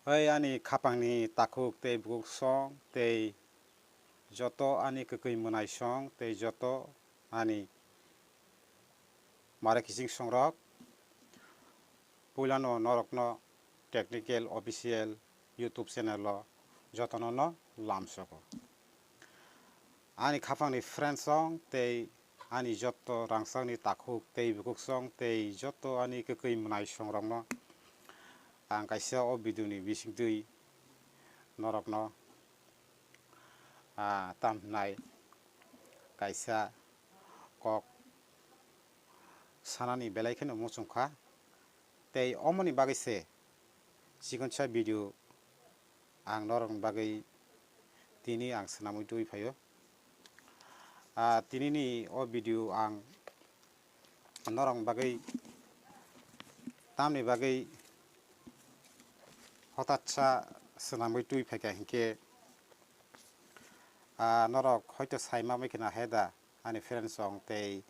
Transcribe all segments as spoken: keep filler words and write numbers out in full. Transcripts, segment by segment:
Hai ani khapangni takhuk tei bukhuk song tei joto ani kwkwi mwnai song tei joto ani mare kiching songrok, puilano norokno Technical Official YouTube channel o jotono no lamsogo. Ani khapangni friend song tei ani joto rangchakni takhuk tei bukhuk song tei joto ani kwkwi mwnai songrokno ang kaisa o video ni bisingtwi norokno, ah, tam hwnai kaisa kok sanani belai kheno muchungkha. Tei omoni bagwi se chikonsa video ang norokni bagwi tini ang swnamwi twi phaio. Ah, tinini o video ang norokni bagwi tamni bagwi hotatsa swnamwi twi phaikha hinkhe, ah, norok hoito saima wngwi khna heda ani friend song tei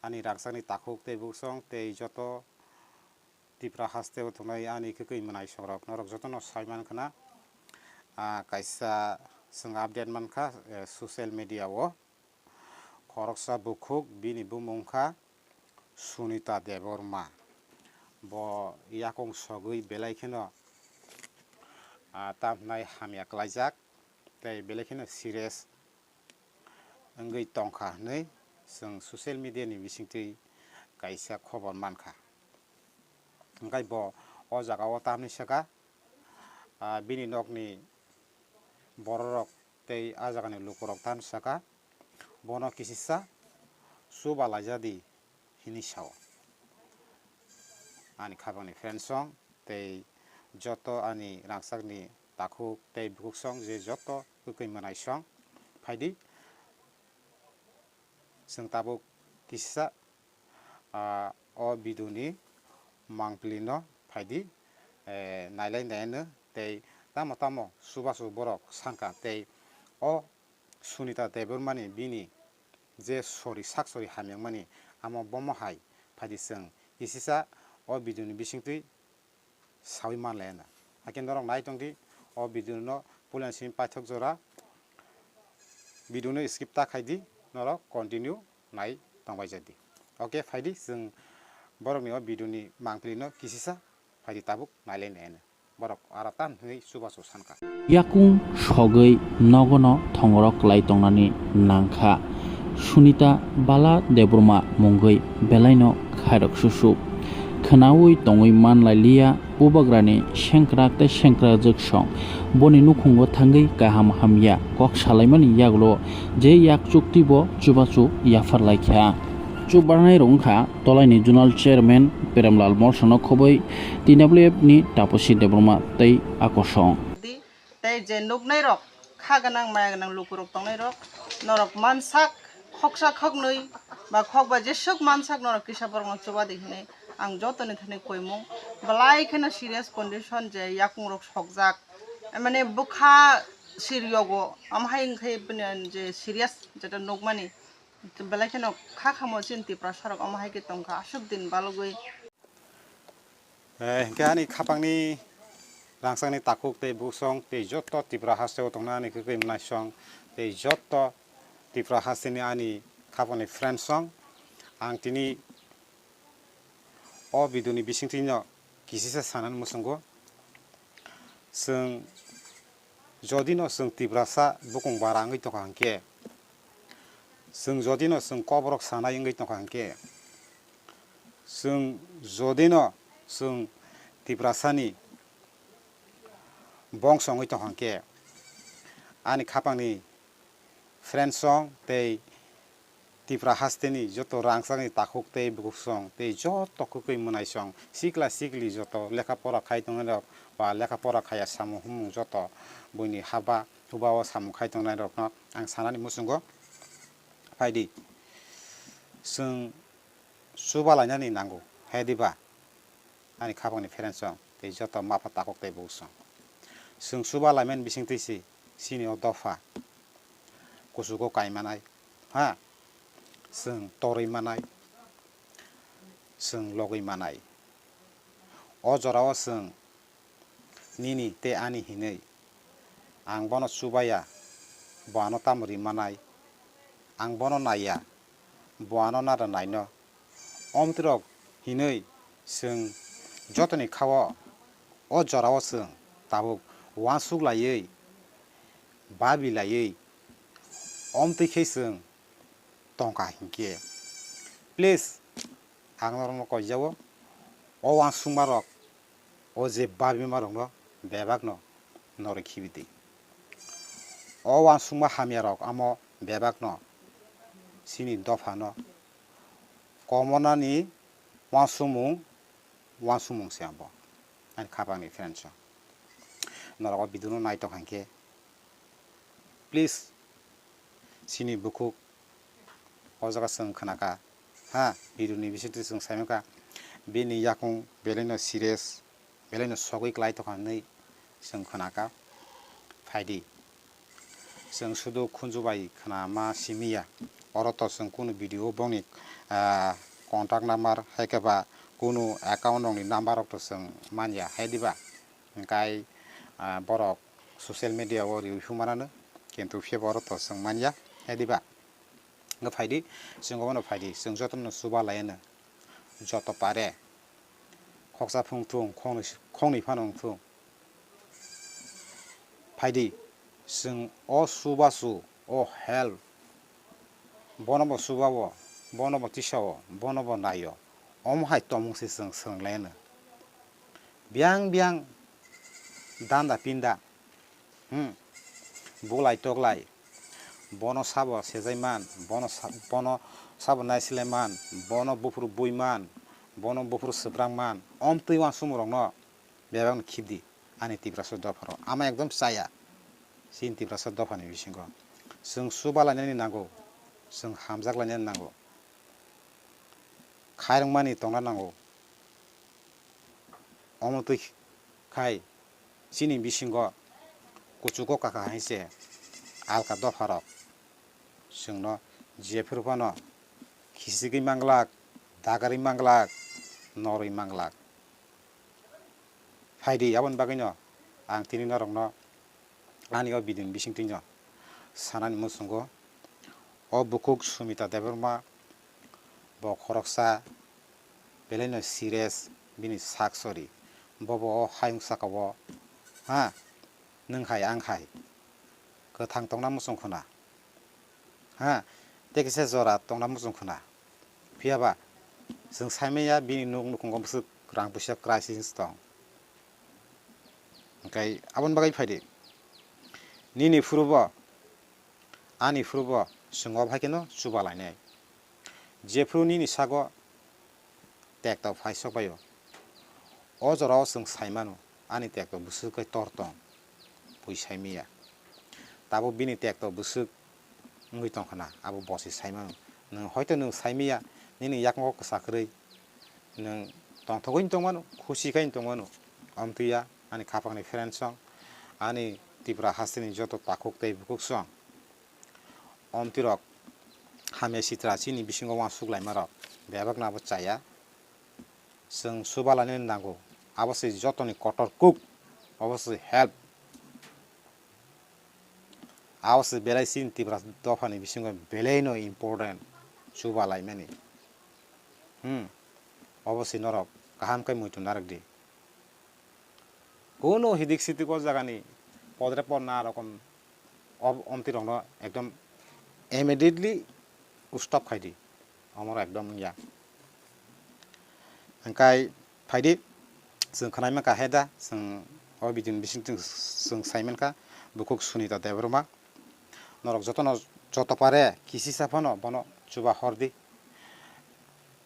ani rangchakni takhuk tei bukhuk song tei joto Tripura haste o tongnai ani kwkwi mwnai songrok norok jotono sai mankha na, ah, kaisa chwng update mankha, eh, social media o. Khoroksa bukhuk bini bumung kha Sunita Debbarma. Bo yakung sogwi belai kheno, ah, tam hwnai hamya klaijak tei belai kheno serious wngwi tongkha hwnwi chwng social media ni bisingtwi kaisa khobor mankha. Hwnkhe bo o jaga o tamni saka, ah, bini nokni bororok tei a jagani lukurok tamni saka, bono kisisa chuba laijadi hinwi sao. Ani khapangni friend song tei joto ani rangchakni takhuk tei bukhuk song je joto kwkwi mwnai song phaidi. Chwng tabuk kisa, ah, o video ni mangpili no phaidi, eh, nailai naino tei tamo tamo chubachu borok sangkha tei o Sunita Debbarma ni bini je sori sak sori hamyang mani amo bomo hai phaidi chwng kisisa o video ni bisingtwi sawi manlai na. Hakhe norok nai tongdi o video no puila simi paithak jora video no skip ta khaidi, norok continue nai tongbai jadi. Okay, phaidi chwng borok ni o video ni mangpili no kisisa phaidi tabuk nailai naino. Borok aro tam hwnwi chubachu sankha. Yakung sogwi nogono thongorok kwlai tongnani nangkha. Sunita Bala Debbarma mungwi belaino khairok susu. Khwnaui tongwi manlailiya bubagrani sengkrak tei sengkrakjwk song. Boni nukhungo thangwi kaham hamya kok salaimani yagulo je yak chuktibo chubachu yapharlaikha. Chubarnairok wngkha Tolaini Zonal Chairman Premlal Molsano khobwi T W F ni Taposi Debbarma tei Akosong. Di, tei je nuknairok, kha gwnang, maya gwnang lukurok tongnairok, norok mansak, khoksa khoknwi ba khokba jeswk mansak norok kisa borokno chuba di hwnwi ang jotoni thani koimung. Belai kheno serious condition je yakungrok sokjak, mane bwkha siryogo, amhai wngkhai bini je serious jeta nukmani. Belai kheno kha khamo chini Tiprasarok omo hai khe tongkha aswk din balugwi. Eh, hinkhe ani khapangni rangchakni takhuk tei buksong tei joto Tripura hasteo tongnai ani kwkwi mwnai song tei joto Tripura hasteni ani khapangni friend song. Ang tini o video ni bisingtwi no kisisa sanani muchungo. Chwng jodi no chwng Tiprasa bukung bara wngwi tongkha hinkhe, chwng jodi no chwng koborok sanai wngwi tongkha hinkhe, chwng jodi no chwng Tiprasani bongso wngwi tongkha hinkhe, ani khapangni friend song tei Tripura hasteni joto rangchakni takhuk tei bukhuk song tei joto kwkwi mwnai song, sikla sikli joto lekha pora khai tongnai rok ba lekha pora khaiya samung humung joto buini haba hubao samung khai tongnai rokno ang sanani muchungo phaidi. Chwng chuba lainani nango, hai diba? Ani khapangni friend song tei joto mapha takhuk tei bukhuk song. Chwng chuba laimani bisingtwi se chini o dopha kuchugo kai manai, ha, chwng torwi manai, chwng logwi manai. O jorao chwng nini tei ani hinwi. Ang bono chubaya, bo ano tamo ri manai? Ang bono naiya, bo ano nada naino? Omtwirok hinwi chwng jotoni khao o jorao chwng tabuk uansuk laiwi, babi laiwi, omtwi khe chwng tongkha hinkhe, please, ang norokno koijao, o uansukmarok, o je babimarokno bebakno norwi khibi di. O uansukma hamyarok amo bebakno chini dophano komonani uansukmung, uansukmung se abo. Ani khapangni friends rok, norok o video no naitok hinkhe, please, chini bukhuk o jaga chwng khnakha, ha, video ni bisingtwi chwng saimankha, bini yakung belaino serious, belaino sogwi klai tongkha hinwi chwng khnakha. Phaidi, chwng sudu khunju bai khnama simiya, oro to chwng kunu video bongni, ah, contact number hai khe ba kunu account rokni number rok to chwng manya hai diba? Hingkai, ah, borok social media o review manano, kintu phiya bo oro to chwng manya, hai diba? Hingkhe phaidi, chwng obono phaidi, chwng jotono chuba laiano, joto pare, khoksa phung thung, khoknwi, khoknwi phano wng thung. Phaidi, chwng o chubachu, o help, bono bo chubao, bono bo tisao, bono bo naio, omo hai tongmung se chwng swrwng laiano. Biyang biyang danda pinda, hmm, bulai toklai, bono sabo sejai man, bono sa-, bono sabo naisilai man, bono buphuru bui man, bono buphuru swprak man, omtwi uansukmung rokno bebakno khibdi ani Tiprasa dopharok. Ama ekdom chaya chini Tiprasa dophani bisingo. Chwng chuba lainani nango, chwng hamjak lainani nango, khairokmani tongna nango. Omo twi khai chini bisingo kuchugo kaka hai se alka dopharok chwngno jephuru phano khisigwi manglak, dagarwi manglak, norwi manglak. Phaidi, aboni bagwino ang tini norokno ani o video ni bisingtwino sanani muchungo. O bukhuk Sumita Debbarma bo khoroksa belaino serious, bini sak sori. Bobo o hayung sakao, ha, nwng hai ang hai kwthang tongna muchung khuna. Ha, tei kisa jora tongna muchung khuna. Phiya ba, chwng saimanya bini nuk nukhungo bwswk rang puisa crisis tong. Hwnkhe aboni bagwi phaidi. Nini phurubo, ani phurubo chwng o hai kheno chuba lainai. Jephru nini sago tekto phai sok bai o. O jorao chwng sai mano, ani tekto bwswk khe tor tong, pui sai miya. Tabuk bini tekto bwswk wngwi tong khna, abo bo se sai mano. Nwng hoito nwng sai miya, nini yakung kwsa kwrwi nwng tongthogwi tong mano, khusi khai tong mano. Amtwi ya ani khapangni friends song, ani Tripura hasteni joto takhuk tei bukhuk song. Omtwirok hamya sitra chini bisingo uansuk laimarok bebakno abo chaya. Chwng chuba lainani nango. Abo se jotoni kotor kuk. Abo se help. Abo se belai chini Tripura dophani bisingo belaino important chuba laimani. Hmm. Abo se norok kaham khe muitu narwk di. Kuno hidik sidik o jagani podre pod na rokom ob-, omtwi rokno ekdom immediately stop khai di. Omoro ekdom wngya. Hwnkhe phaidi, chwng khwnai mankha he da, chwng o video ni bising chwng, chwng sai mankha, bukhuk Sunita Debbarma. Norok jotono, joto pare kisisa phano bono chuba hor di,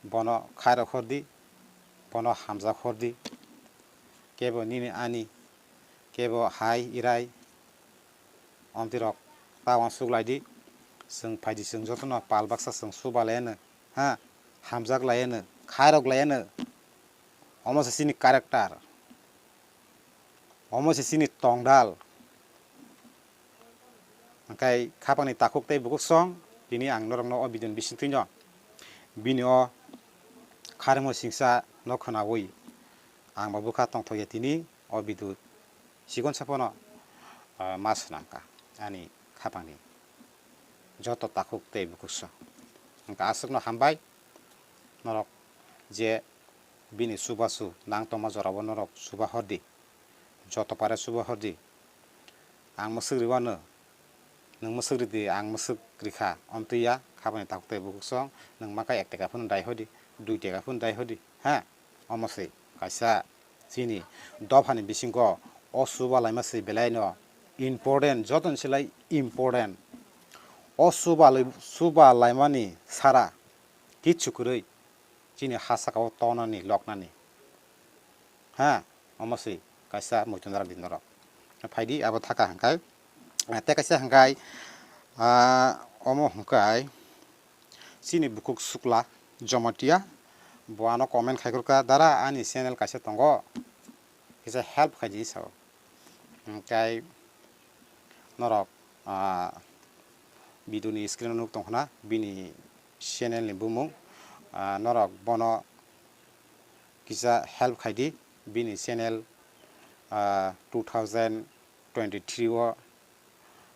bono khairok hor di, bono hamjak hor di. Kebo nini ani, kebo hai irai, omtwi rok ta uansuk lai di. Chwng phaidi, chwng jotono pal baksa chwng chuba lai anw, ha, hamjak lai anw, khairok lai anw. Omo se chini character, omo se chini tongdal. Hwnkhe khapangni takhuk tei bukhuk song, tini ang norokno o video ni bisingtwino bini o kharmo singsa no khwnawi ang bo bwkha tongthokya tini o video Chikon sapono, ah, ma swnamkha ani khapangni joto takhuk tei bukhuk song. Hwnkha aswkno hambai norok je bini chubachu nang tongma jorao norok chuba hordi, joto pare chuba hordi. Ang mwswk riwano, nwng mwswk ridi, ang mwswk rikha, omtwi ya khapangni takhuk tei bukhuk song, nwng ma khe ek taka phano dai hodi, dui taka phano dai hodi, ha? Omo se kaisa chini dophani bisingo o chuba laima se belaino important, jotoni se lai important. O chuba lai, chuba laimani sara kichu kwrwi chini ha sakao tonani, loknani. Ha, omo se kaisa muitu narak di norok. Phaidi abo thaka hwnkhe, ah, tei kaisa hwnkhe, ah, omo hwnkhe chini bukhuk Sukla Jomatia, bo ano comment khai khurkha, "Dara, ani channel kaisa tongo, kisa help khai di," sao. Hwnkhe norok, ah, video ni screen o nuk tongkhna bini channel ni bumung, ah, norok bono kisa help khai di, bini channel, ah, two thousand twenty-three o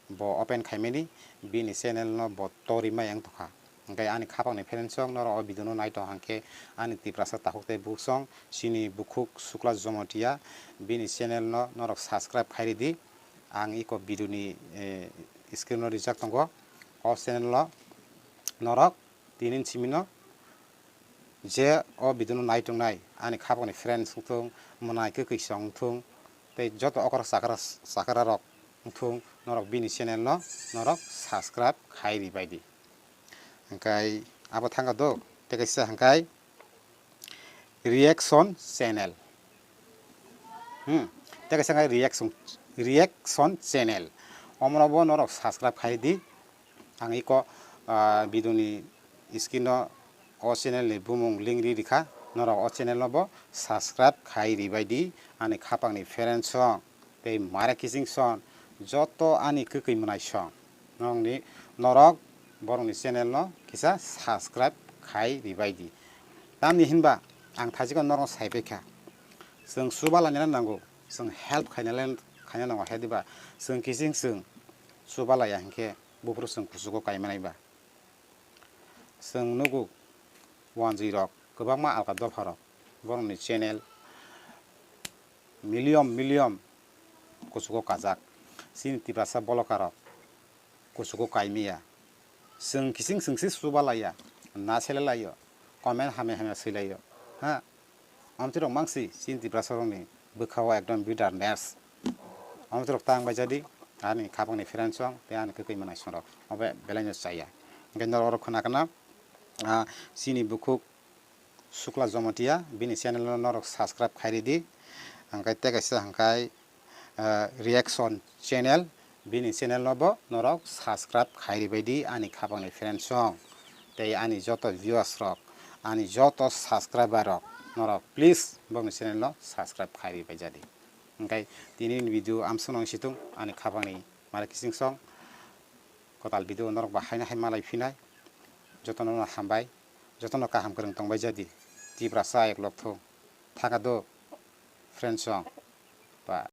bo open khaimani, bini channel no bo tori mai wng tongkha. Hwnkhe ani khapangni friends rok norok o video no nai tong hwnkhe ani Tiprasa takhuk tei bukhuk song chini bukhuk Sukla Jomatia bini channel no norok subscribe khai ridi. Ang iko video ni, eh, screen o rijak tongo. O channel o norok tini simino je o video no nai tongnai ani khapangni friends wngthung, mwnai kwkwi song wngthung, tei joto okra chakra, chakra rok wngthung, norok bini channel no norok subscribe khai ribai di. Hwnkhe abo thangkha do, tei kaisa hwnkhe reaction channel. Hmm, tei kaisa hwnkhe reaction, reaction channel. Omono bo norok subscribe khai di. Ang iko, ah, video ni screen o o channel ni bumung link ri rikha. Norok o channel no bo subscribe khai ribai di. Ani khapangni friends rok tei mara kiching song joto ani kwkwi mwnai song nongni norok borokni channel no kisa subscribe khai ribai di. Tamni hinba ang thajikno norok sai paikha, chwng chuba lainani nango, chwng help khainani, khaina nango, hai diba chwng kiching chwng chuba laiya hinkhe buphuru chwng kuchugo kaimanai ba. Chwng nugo wanjwi rok kwbangma alka dopha rok borokni channel million million kuchugo kajak. Chini Tiprasa boloka rok kuchugo kaimiya. Chwng kiching chwng se chuba laiya, na sele laio, comment hamya hamya swi laio. Ha? Amtwi rok mangsi chini Tiprasa rokni bwkhao ekdom bitterness. Amtwi rok tang bai jadi ani khapangni friends rok tei ani kwkwi mwnai song rok obo belaino chaya. Hwnkhe norok oro khna kana, ah, chini bukhuk Sukla Jomatia bini channel no norok subscribe khai ridi. Hwnkhe tei kaisa hwnkhe, ah, reaction channel, bini channel no bo norok subscribe khai ribai di ani khapangni friends rok tei ani joto viewers rok, ani joto subscriber rok, norok please bokni channel no subscribe khai ribai jadi. Hwnkhe tini ni video amsong nang situng ani khapangni mara kiching song kwtal video norok bahaino hai malai phinai. Jotono no hambai, jotono kaham kwrwng tongbai jadi. Tiprasa ek lok thung. Thaka do friends song. Ba.